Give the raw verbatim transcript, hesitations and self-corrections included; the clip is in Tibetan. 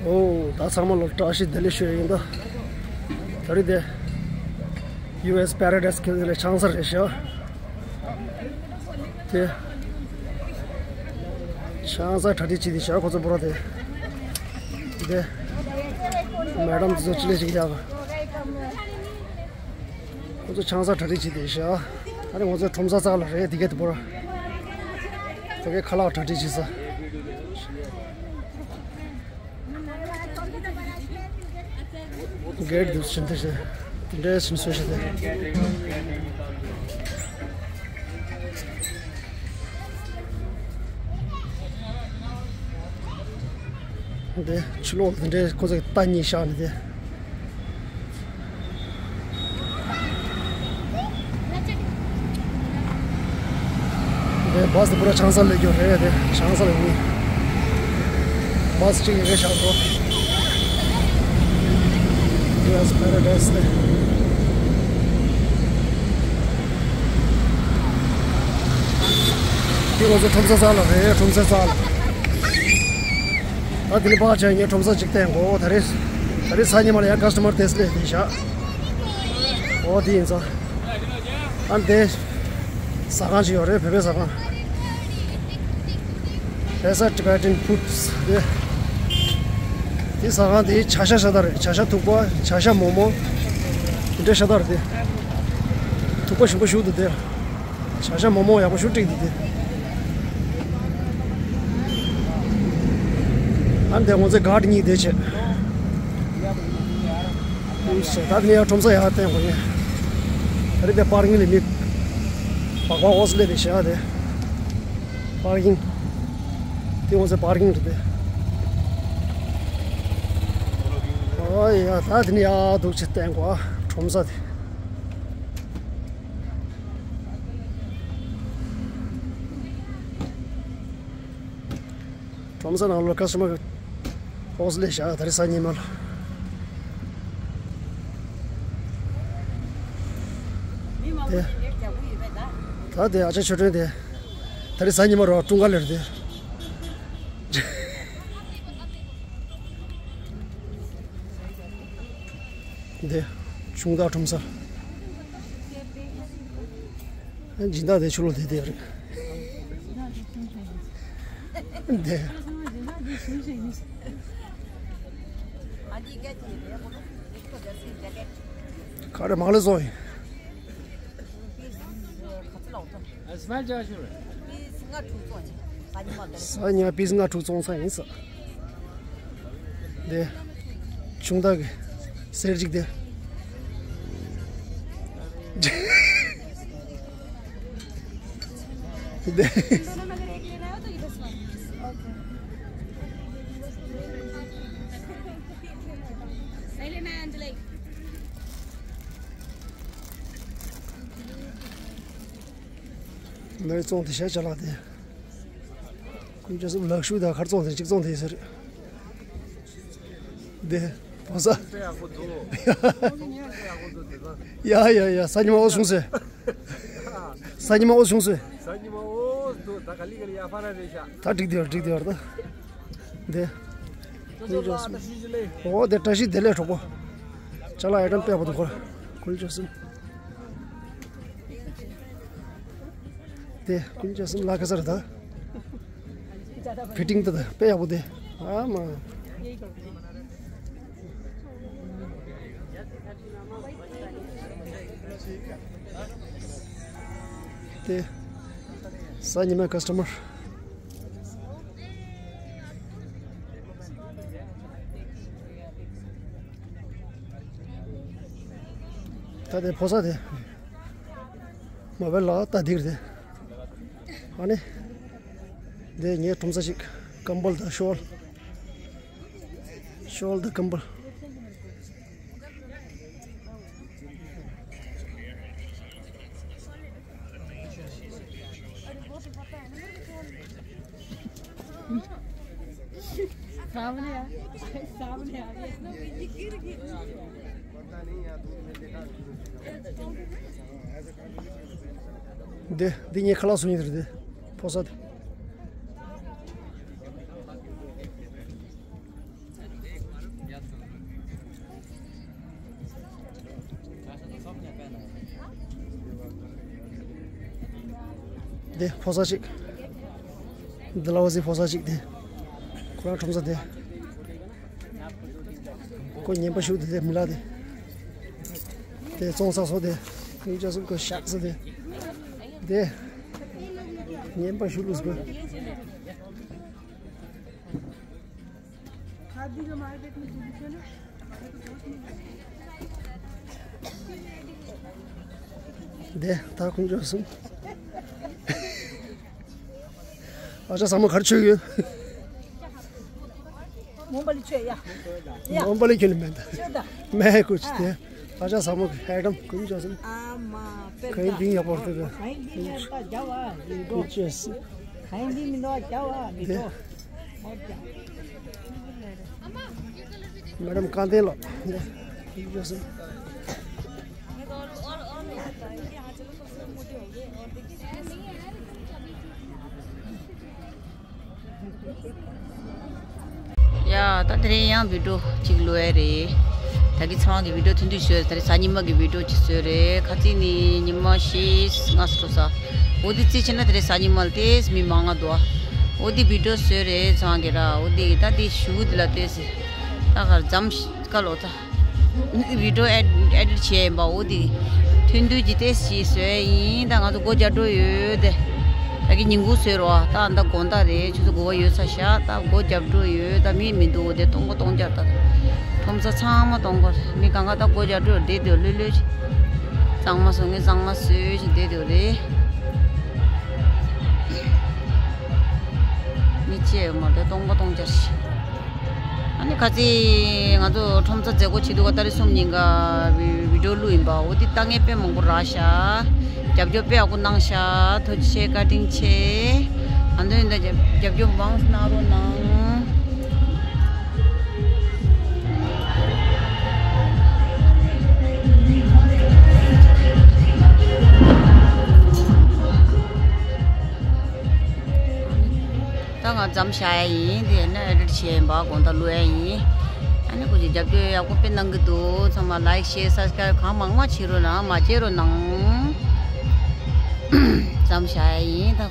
ཨོ། ད་ཚང་མ་ལ་བཀྲ་ཤིས་བདེ་ལེགས་ཞུ་ཡ་ཡིན་ད། ད་རེས་དེ་ཡུ་ཨེས་པེ་ར་ཌའི་སི་ཁེལ་ལ་ཆང་ས་རེད་ཤག་དེ་ཆང་ས་གྲ་སྒྲིག་བྱེད་དེ་ཤག་ཁོ་ཚོ་པོ་ར་དེ། དེ་མེ་ཌམ་དེ་ཚོ་ཅི་ལས་ཅིག་ཡག་ཁོ་ཚོ་ཆང་ས་གྲ་སྒྲིག་བྱེད་དེ་ཤག་ད་རེས་ང་ཚོ་ཁྲོམ་ས་རྩ་ལ་རེད། དེ་ག་དེ་པོ་ར་ད་གའི་ཁ་ལག་གྲ་སྒྲིག་བྱེད་ས། གེ་ཊི་འདུག་ཕྱིན་ཏེ་ཞེས། དེ་འདྲའི་ཕྱིན་སོས་ཤེས་ཏེ། དེ་ཕྱི་ལོགས་དེ་འདྲའི་ཁོ་ཚོས་རྟ་གཉིས་བཞག་ནས་དེ། དེ་བྷ་སི་དེ་པུ་ར་ཆང་ས་སླེབས་རྒྱུ་རེད། དེ་ཆང་ས་ལ་ཡོང་། བྷ་སི་གཅིག་ཡི་གེ་བཞག་འགྲོ། ཡུ་ཨེས་པེ་ར་ཌའི་སི་དེ། དེ་ང་ཚོ་ཁྲོམ་ས་རྩ་ལ་རེད། ཁྲོམ་ས་རྩ་ལ། ད་དེ་ནས་ཕར་ཕྱིན་ངས་ཁྲོམ་ས་གཅིག་བསྟན་གོ་ད་རེས། ད་རེས་སང་ཉིན་མ་ལ་ཡང་ཀ་སི་ཊ་མར་དེ་སླེབས་བསྡད་ཤག་ཨོ་དེ་ཡིན་ཙང་། ཨ་འདི། ཟ་ཁང་ཅིག་ཡོད་རེད། བོད་པའི་ཟ་ཁང་། Desert Tibetan Foods དེ། དེ་ཟ་ཁང་དེ་བྱ་ཤ་ཤ་སྟག་རེད། བྱ་ཤ་ཐུག་པ། བྱ་ཤ་མོག་མོག་དེ་འདྲ་ཤ་སྟག་རེད་དེ། ཐུག་པ་ཞིམ་པོ་ཞིག་འདུག་དེ། བྱ་ཤ་མོག་མོག་ཡག་པོ་ཞིག་བསྲེགས་འདུག་དེ། ཨ་འདི་ང་ཚོའི་གཱར་ཌི་གཉིས་དེ་བྱས། ཨུམ་སོ། ད་དེ་ནས་ཡང་ཁྲོམ་ས་ཡར་བསྟན་དགོས་ངེས། ད་རེས་དེ་པར་ཀིང་ལ་མི་སྦག་སྦག་འོག་སླེབས་དེ་བྱས་ཨ་དེ། པར་ཀིང་། དེ་ང་ཚོའི་པར་ཀིང་རེད་དེ། ཨོ་ཡ། ད་དེ་ནས་ཡར་འདུག་ཅིག་བསྟན་དགོས་ཨ། ཁྲོམ་ས་དེ། ཁྲོམ་ས་ནང་ལོགས་ཀ་སི་ཊ་མར་ཧོ་སི་ཊེལ་བཞག་ད་རེས་སང་ཉིན་མ་ལ། དེ། ད་དེ་ཨ་ཅག་ཆོས་སྒྲོན་དེ། ད་རེས་སང་ཉིན་མ་རོ་ཀྲུང་ག་ལེར་དེ། འདི། ཆུང་བདག་ཁྲོམ་ས། སྦྱིན་བདག་དེ་ཆུ་ལོག་དེ་དེ་རེད། འདི། ག་རེ་མང་ལས་བཟོ་ཡིན། སང་ཉིན་པིས་ལྔ་དྲུག་བཙོང་ས་ཡིན་ས། འདི། ཆུང་བདག་གི་གསེར་གཅིག་དེ། འདི། ནོར་བཙོང་དེ་ཤ་ཅ་ལག་དེ། ཀུན་སྤྱོད་གསུམ་ལག་ཤུབས་དང་ཁར་བཙོང་དེ་གཅིག་བཙོང་དེ་ཟེར། དེ་བོ་ས། ཡ་ཡ་ཡ། སང་ཉིན་མ་འོ་བྱུང་ཟེར། སང་ཉིན་མ་འོ་བྱུང་ཟེར། ད་འགྲིག་དེ་བར་འགྲིག་དེ་བར་ད། དེ། འོ་དེ་བཀྲ་ཤིས་བདེ་ལེགས་གྲོགས་པོ། ཅ་ལག་ཨའི་ཊམ་དཔེ་པོ་འདུག་གོ་ཀུན་སྤྱོད་གསུམ། དེ་ཀུན་སྤྱོད་གསུམ་ལ་ག་ས་རེད་ད། ཕི་ཊིང་དེ་དཔེ་ཡག་པོ་དེ། ཨ་མ། དེ། སང་ཉིན་མའི་ཀ་སི་ཊ་མར། ད་དེ་ཕོ་ས་དེ། མ་བེ་ལ་ད་དིར་དེ། ཨ་ནི། དེ་ངའི་ཁྲོམ་ས་ཞིག་ཀམ་བལ་དང་ཤོལ། ཤོལ་དང་ཀམ་བལ། सामने आ, सामने आ गया। འདི་འདི་ངའི་ཁ་ལག་བཟོ་ཡིན་རེད་དེ། ཕོ་ས་དེ། ཕོ་གསར་ཅིག་འདི་ལ་བ་སི་ཕོ་གསར་ཅིག་དེ། ཁོ་རང་ཁྲོམ་ས་དེ། ཁོ་ཉན་པ་ཞུགས་དེ་དེ་མི་ལ་དེ། དེ་བཙོང་ས་སོ་དེ། ཡིན་ཅག་སུ་ཁོ་ཤག་ས་དེ། དེ། ཉན་པ་ཞུགས་ལུས་དགོས། འདི་ད་ཁོང་ཚོ་གསུམ། ཨ་ཅག་ཟ་མ་གར་ཆོད་ཡོད། མོན་པ་ལི་ཆོད་ཡ། ཡ། མོན་པ་ལི་ཁྱོད་ནི་མེད་ད། ཆོད་ད། མེད་ཁུ་ཆི་དེ། ཨ་ཅག་ཟ་མ་གི་ཧེ་ཀྲམ་ཁོང་ཚོ་གསུམ། ཨ་མ་པེ་ད། གའི་འདི་ཡག་པོ་རེད་ད། གའི་འདི་ཡག་པ་རྒྱ་བ་ཡིན་དོ། ཁུ་ཆོད་སི། གའི་འདི་མི་འདུག་རྒྱ་བ་མི་དེ། འདུག Madam Kante lo. ཡ། ད་དེ་རིང་ཡང་བི་ཌིའོ་གཅིག་བླུག་ཡ་རེད། ད་གི་ཚང་གི་བི་ཌིའོ་ཐུང་ཐུང་བཟོས། ད་རེས་གཟའ་ཉི་མ་གི་བི་ཌིའོ་གཅིག་བཟོས་རེད། ཁ་ཚིག་ནི་ཉི་མ་བཞི་ལྔ་ཙམ་འགྲོ་ས། འོ་དེ་རྩིས་བྱས་ན་དེ་རེས་གཟའ་ཉི་མ་ལ་དེ་མི་མང་ང་འདུག་འོ་དེ་བི་ཌིའོ་བཟོས་རེད་ཚང་གི་ར། འོ་དེ་ད་དེ་ཞུ་དེ་ལ་དེ་སི། ད་གར་འཛམ་ཀ་ལོ་ད། བི་ཌིའོ་ཨེ་ཌི་ཊི་བྱས་ཡིན་པ་འོ་དེ། ཐུང་ཐུང་གི་དེ་ཞིག་བཟོས་ཡིན། ད་ང་ཚོ་སྒོ་རྒྱབ་འགྲོ་ཡོད་དེ། ད་གི་ཉིན་གུང་བཟོས་རོགས། ད་ད་དགོང་དག་རེད། ཁྱོད་ཚོ་དགོས་པ་ཡོད་ས་ཤག་ད་སྒོ་རྒྱབ་འགྲོ་ཡོད། ད་མི་མི་འདུག་དེ་སྟོང་པ་སྟོང་རྒྱག་ད། ཁྲོམ་ས་ཚང་མ་སྟོང་པ་རེད། མི་གང་ག་ད་སྒོ་རྒྱབ་འགྲོ་བསྡད་འདུག་ལྷོད་ལྷོད་ཅིག་གཙང་མ་བཟོ་ངེས་གཙང་མ་བཟོས་ཅིག་བསྡད་འདུག་རེད། མི་ཅི་ཡོད་མ་རེད། སྟོང་པ་སྟོང་རྒྱག་ཤི། ཨ་ནི་ཁ་ཚིག་ང་ཚོ་ཁྲོམ་ས་མཛད་སྒོ་བྱེད་དུས་ག་ཏ་རིག་གསུམ་ཉིན་ག་བི་ཌིའོ་བླུགས་ཡིན་པ། འོ་དེ་ལྟ་མཁན་དཔེ་མང་པོ་རག་ཤག་རྒྱབ་སྐྱོར་དཔེ་ཡག་པོ་གནང་ཤག་ཐུགས་རྗེ་ཆེ། བཀའ་དྲིན་ཆེ། ཨ་ནི་ད་རྒྱབ་རྒྱབ་སྐྱོར་མང་གནང་རོགས་གནང་། ད་ང་འཛོམས་བཞག་ཡ་ཡིན། དེ་ནས་ཨེ་ཌིཊ་བྱས་ཡིན་པ། དགོང་དག་བླུག་ཡ་ཡིན། ཨ་ནི་ཁོ་ཚོས་རྒྱབ་སྐྱོར་ཡག་པོ་དཔེ་གནང་གི་འདུག་ཚང་མ་ལའིཀ་ཤེར་སབ་སི་ཀ་རའིབ་གང་མང་མང་བྱེད་རོགས་གནང་། མ་བརྗེད་རོགས་གནང་། འཛོམས་བཞག་ཡ་ཡིན་ད།